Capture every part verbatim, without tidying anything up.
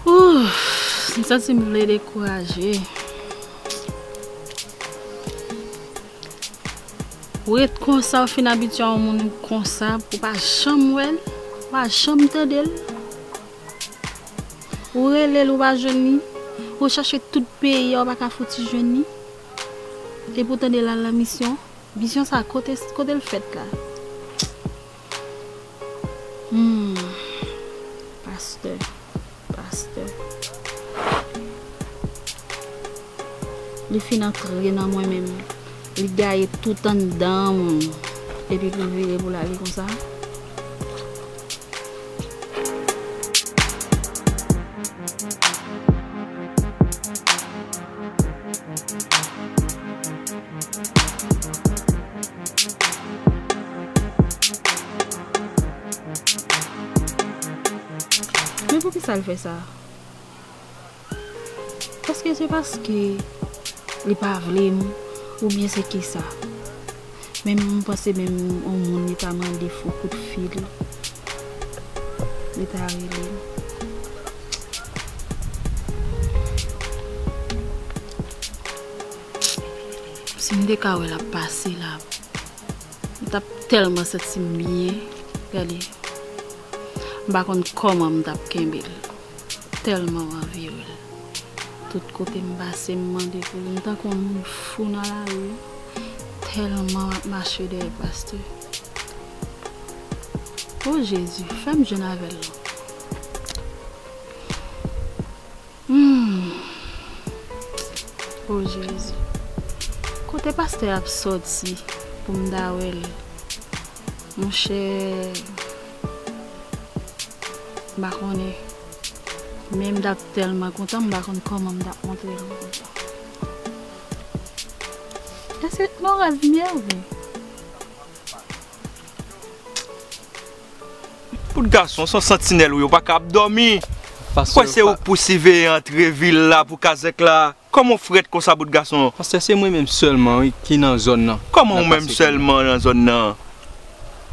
Ouf, m santi m vle dekouraje. Ou ret konsa, ou fin abitye a yon moun konsa, ou pa janm wè l, ou pa janm tande l. Ou rele l, ou pa jwenn li. Ou chache tout peyi a, ou pa ka fouti jwenn li. Epi w tande l al nan misyon. Misyon sa, kote, kote l fèt la? Hmm. Pastè. Pastè. Li fin antre nan mwen menm. Li gaye tout anndan mwen. Epi pou l vire pou l ale konsa. Men poukisa l fè sa? Èske se paske li pa vle m, oubyen se kisa? Men m panse menm yon moun li ta mande fo kout fil, li ta rele m. Si m te ka wè l ap pase la, m t ap tèlman santi m byen. Gade, m pa konn kòman m t ap kenbe l. Tèlman m anvi wè l. Tout kote m pase, m mande pou li. M tankou yon moun fou nan lari. Tèlman m ap mache dèyè pastè. O Jezi, fè m jwenn avè l non. Hmm. O Jezi. Kote pastè ap sòti pou m ta wè l? Monchè, m pa konnen. Men m t ap tèlman kontan, m pa konn kòman m t ap montre l kontan. Èske nan rèv m ye oubyen? Bout gason, se yon santinèl ou ye, ou pa ka ap dòmi. Pastè, kwè se ou k pou siveye antre vil la pou kazèk la. Kòman w frèt konsa, bout gason? Pastè, se mwen menm sèlman, wi, ki nan zòn nan. Kòman ou menm sèlman nan zòn nan?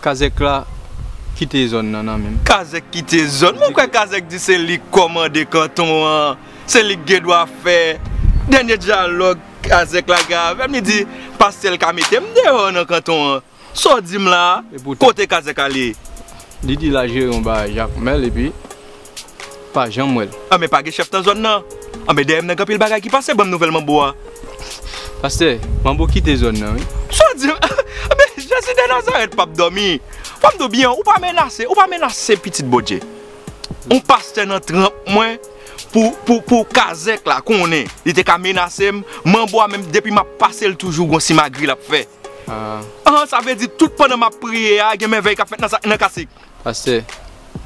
Kazèk la kite zòn nan nan men m. Kazèk kite zòn? Mwen kwè kazèk di se li k kòmande kanton an, se li k gen dwa fè. Dènye dyalòg kazèk la gen avè m, li di pastè l ka mete m deyò nan kanton an. Sa w di m la a? Kote kazèk ale? Li di l al jere yon bagay Jakmèl epi pa janm wè l. Anben pa gen chèf nan zòn nan. Anben dèyè m nan gen anpil bagay ki pase, ban m nouvèl manbo a. Pastè, manbo kite zòn nan, wi. Sa w di m? Anben Jezi de Nazarèt p ap dòmi. Fò m di w byen, ou pa menase, ou pa menase pitit Bondye. Yon pastè nan tranp mwen pou, pou, pou kazèk la konnen. Li te ka menase m, manbo a menm depi m ap pase l toujou gon simagri l ap fè. Ah. An, sa vle di tout pandan m ap priye a, gen mèvèy k ap fèt nan sa, nan Kasik. Pastè,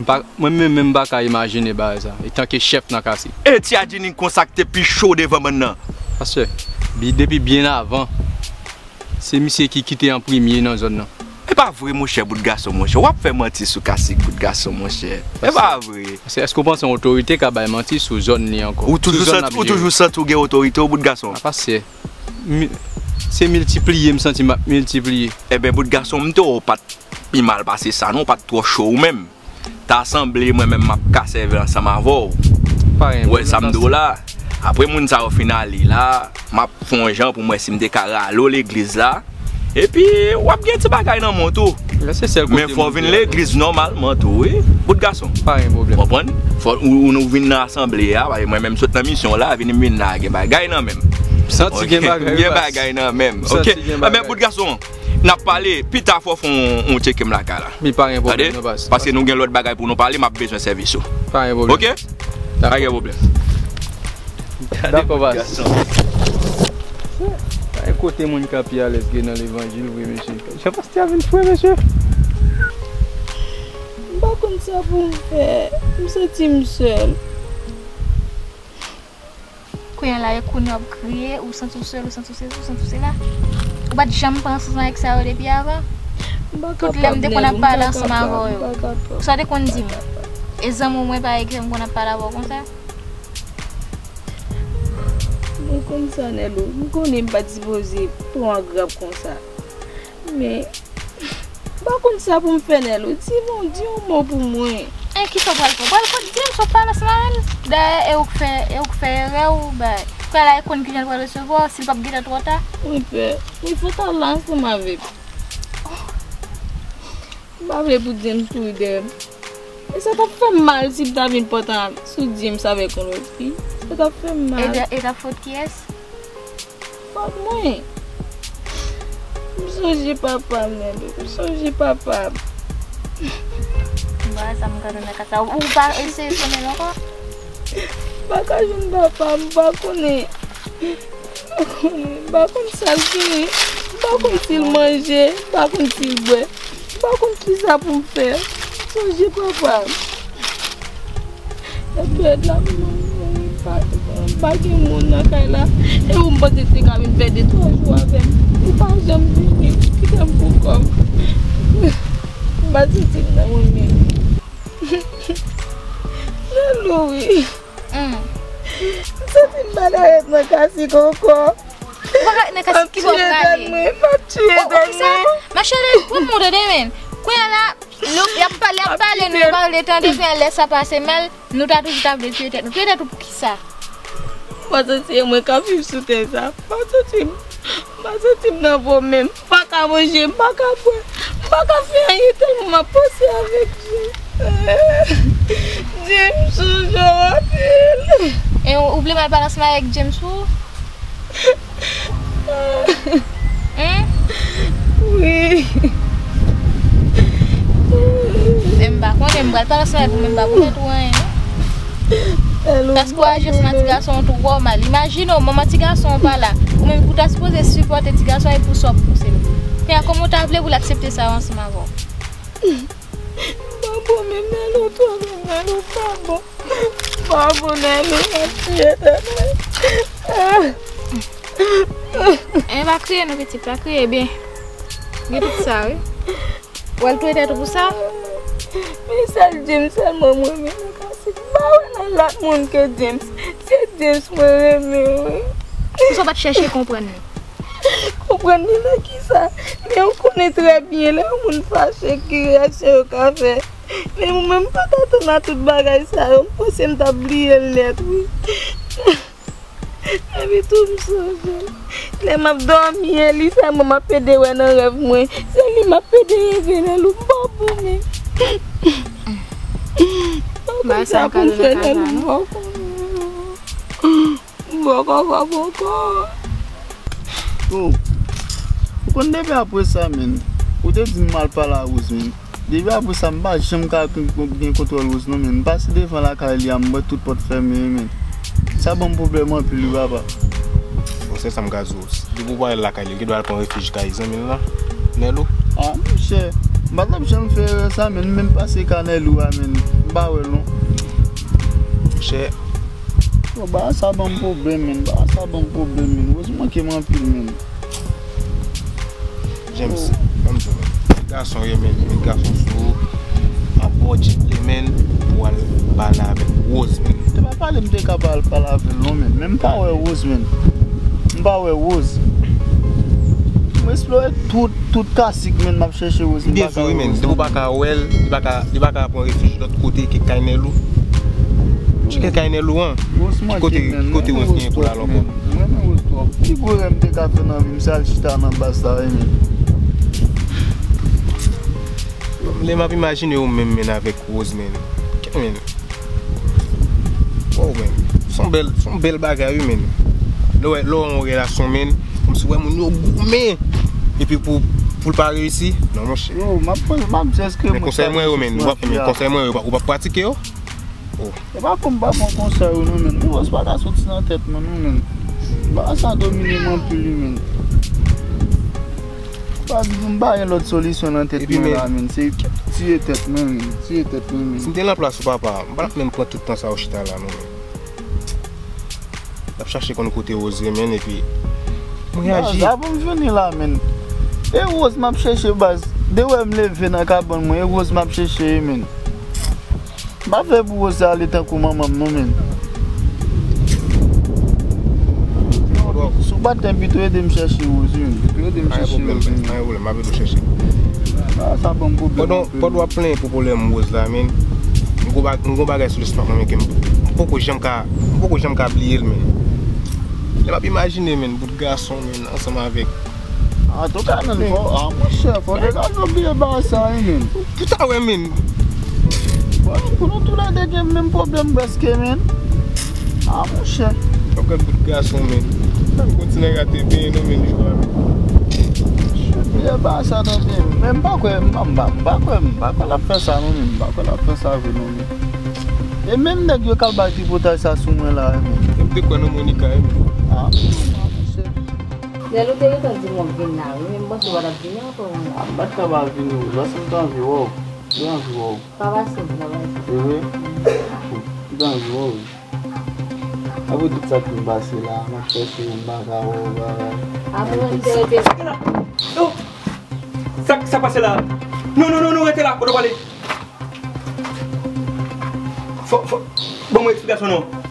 m pa, mwen menm, menm m pa ka imajine bagay sa, etanke chèf nan Kasik. E Ti Adjini konsa k te pi cho devan bann nan. Pastè, bi-, depi byen avan, se misye ki kite an premye nan zòn nan. E pa vre, monchè, bout gason, monchè. W ap fè manti sou Kasik, bout gason, monchè. E pa vre. Pastè, èske w panse yon otorite ka bay manti sou zòn li ankò? Ou toujou santi, ou toujou santi w gen otorite, w bout gason? A, pastè. Mi-, se miltipliye, m santi m ap miltipliye. Enben, bout gason, m te wè w pa t pi mal pase sa, non, w pa t twò cho ou menm. Ta sanble mwen menm m ap ka sèvi ansanm avè w. Ou wè sa m di w la? Apre moun sa yo fin ale la, m ap fè yon jan pou m wè si m te ka rale w legliz la. Epi, w ap gen ti bagay nan men w tou. Men fò w vin legliz nòmalman tou, wi. Bout gason. Pa gen pwoblèm. Konprann? Fò ou, ou nou vin nan asanble a, paske mwen menm sot nan misyon la, vini m vin la, gen bagay nan men m. Santi gen bagay, gen bagay nan men m. Oke? Anben, bout gason, n ap pale, pita fò w fè yon, yon tcheke m lakay la. Mi pa gen pwoblèm, non, baz. Paske nou gen lòt bagay pou nou pale, m ap bezwen sèvis ou. Pa gen pwoblèm. Oke? Pa gen pwoblèm. Dakò, baz. Gade bout gason. Pa gen kote moun ka pi alèz ke nan levanjil vre, mesye. Jan pastè a vin fre, mesye. M pa konn sa pou m fè. M santi m sèl. Kounye a la, e kounye a w ap kriye, ou santi w sèl, ou santi w sezi, ou santi w sela. Ou pa t janm pran sans avèk sa yo depi avan. Tout lè m te konn ap pale ansanm avè w yo. Sa w te konn di m? E zanmi w mwen pa egzanp m konn ap pale avè w konsa? Mwen konn sa, Nèlou. M konnen m pa t sipoze pran w ak rap konsa. Men, m pa konn sa pou m fè, Nèlou. Di m, di yon mo pou mwen. E kisa w pral fè? W pral konn di m sa w pale ansanm avè l? Dayè, e ou k fè, e ou k fè erè ou bay. Frè la, e konn kijan l pral resevwa w, si l p ap gentan twò ta. Mwen pè. Men fò w ta la ansanm avè m. M pa vle pou James kouri dèyè m. E sa t ap fè m mal si m ta vin pòtan sou James avèk yon lòt fi. Sa t ap fè m mal. E t ap fot kiyès? Fòt mwen. M sonje papa m, Nèlou. M sonje papa m. Bon, sa m ka nan ka sa. Ou pa eseye konnen l ankò? M pa ka jwenn papa m, m pa konnen. M pa konnen, m pa konn sa l genyen. M pa konn si l manje, m pa konn si l bwè. M pa konn kisa pou m fè. Sonje papa m. Epi èd la, m pa, m pa gen moun nan kay la. E ou m panse te ka vin fè de twa jou avè m. Ou pa janm vini, ou kite m pou kò m. M pa santi m nan mwen menm. Nèlou wi. M santi m pa ka ret nan kasik ankò. Ou pa ka ret nan kasik, ki bò w prale? M ap tiye tèt mwen, m ap tiye tèt mwen. Ma cheri, pran m ou tande men. Kounye a la, nou, y ap pale, y ap pale, nou pa vle tande, kounye a lè sa pase mal, nou ta toujou ta vle tiye tèt nou. Tiye tèt ou pou kisa? M pa santi e mwen k ap viv sou tè sa. M pa santi m, m pa santi m nan vo menm. M pa ka manje, m pa ka bwè, m pa ka fè anyen tèlman m ap panse avèk James. James, m sonje w anpil. E ou vle m al pale ansanm avèk James pou ou? Wi. E m pa konnen, m pral pale ansanm avèk ou, men m pa pwomèt ou anyen non. Paske w aji ansanm ak ti gason an twò mal. Imajine w, manman ti gason an pa la. Ou menm ki w ta sipoze sipòte ti gason an, e pou sa w ap pouse l. Kounye a, kòman w ta vle pou l aksepte sa yo ansanm avè w? M pa bon menm, Nèlou, twò menm, Nèlou, m pa bon. M pa bon, Nèlou, m ap tiye tèt mwen. E pa kriye non pitit, pa kriye, byen. Gen tout sa wi. W al touye tèt ou pou sa? Men sèl James sèlman mwen renmen nan klas. M pa wè nan lòt moun ke James. Se James mwen renmen wi. Pou sa w pa t chèche konprann li? Konprann li nan kisa? Men ou konnen trè byen lè yon moun fache ki reyaksyon yo ka fè. Men mwen menm m pa t atann a tout bagay sa yo. M panse m t ap bliye l nèt wi. Epi tou m sonje lè m ap dòmi e li sèlman m ap pede wè nan rèv mwen. Se li m ap pede reve nan lou m pa bon menm. M pa konn sa pou m fè nan lou m pa konnen. M poko konprann ankò. Oh. Ou konn depi apre sa menm. Ou te di m al pale a Rose menm. Depi apre sa m pa janm ka gen kontwòl Rose non menm. M pase devan lakay li a m wè tout pòt fèmen wi menm. Sa ban m pwoblèm anpil wi papa. Bon se sa m ka di w. Depi w pa al lakay li, li dwe al pran refij kay zanmi l lan. Nèlou. Ah monchè. M pa t ap janm fè erè sa menm. M menm pase ka Nèlou a menm. M pa wè l non. Monchè. Yo, bagay sa ban m pwoblèm menm, bagay sa ban m pwoblèm menm. Rose manke m anpil menm. James, ban m di w menm, gason renmen li, met gason sou ou, anba w gentleman pou w al pale avèk Rose menm. Te pa pale m te ka al pale avè l non menm, men m pa wè Rose menm. M pa wè Rose. M eksplore tout, tout kasik menm, m ap chèche Rose, m pa ka wè Rose. Depi w pa ka wè l, li pa ka, li pa ka pran refij lòt kote ke kay Nèlou. Cheke kay Nèlou an. Ki kote, ki kote Rose genyen pou l al ankò? M renmen Rose twòp. Pi gwo erè m te ka fè nan vi m se al chita nan baz la wi menm. Lè m ap imajine ou menm menm avèk Rose menm. Kè menm. Wow menm. Se yon bèl, se yon bèl bagay wi menm. Lè w wè, lè w wè yon relasyon menm, kòmsi w wè moun yo goumen. Epi pou, pou l pa reyisi, non monchè. Yo, m ap, m ap just kre. Men konsèy mwen yo menm, ou p ap, men konsèy mwen yo, ou p ap pratike yo. Oh. E pa kòm m pa bon konsèy ou non menm. Rose pa ka soti nan tèt mwen non menm. Bagay sa domine m anpil wi menm. Pa di m pa gen lòt solisyon nan tèt mwen la menm. Se tiye tèt mwen menm. Tiye tèt mwen menm. Si m te nan plas ou papa, m pa t ap menm pran tout tan sa ou chita la non menm. M ap chache konn kote Rose ye, menn, epi mwen reyaji. Baz, avan m vini la, menn. E Rose m ap chèche, baz. De wè m leve nan kabann mwen, e Rose m ap chèche, menn. M pa fè pou Rose ale tankou manman m non, menn. Si w pa t ten pito ede m chèche Rose, menn. Pito ede m chèche Rose, menn. Pa gen pwoblèm, pa gen pwoblèm, m ap ede w chèche. Ah, sa ban m pwoblèm anpil. Pandan w ap plenyen pou pwoblèm Rose la, menn, m gon ba-, m gon bagay sou lespri mwen, menn, ke m, m poko janm ka, m poko janm ka bliye l, menn. Lè m ap imajine, menn, bout gason, menn, ansanm avèk Antouka, menn, fò, ah, monchè, fò degaje w bliye bagay sa, wi, menn. Pou ta wè, menn. Bon, pou nou toulède gen menm pwoblèm prèske, menn. Ah, monchè. Fòk gad bout gason, menn. Sa m kontinye rate benyen non, menn, jou a, menn. Bliye bagay sa, tande. Men m pa kwè, m pa, m pa, m pa kwè, m pa kwè l ap fè sa, non, menn. M pa kwè l ap fè sa vre, non, menn. E menm nèg yo k al bay tripotaj sa sou mwen la, menn. M te kwè nan Monica, menn. Ah, monchè. Nèl, ou te gentan di m w ap vin la, wi, men m panse w pa t ap vini ankò, wi. A, m pa t ka pa vini, wi. Paske m te anvi wè w. M te anvi wè w. Pa pase m, pa pase. Se vre? M te anvi wè w, wi. Apre tout sa k fin pase la, m ap chèche w, m pa ka wè w, bagay. Apre, m te rete. Rete la! Oh! Sa, sa pase la? Non, non, non, non, rete la, kote w prale? Fò, fò, ban mwen eksplikasyon non.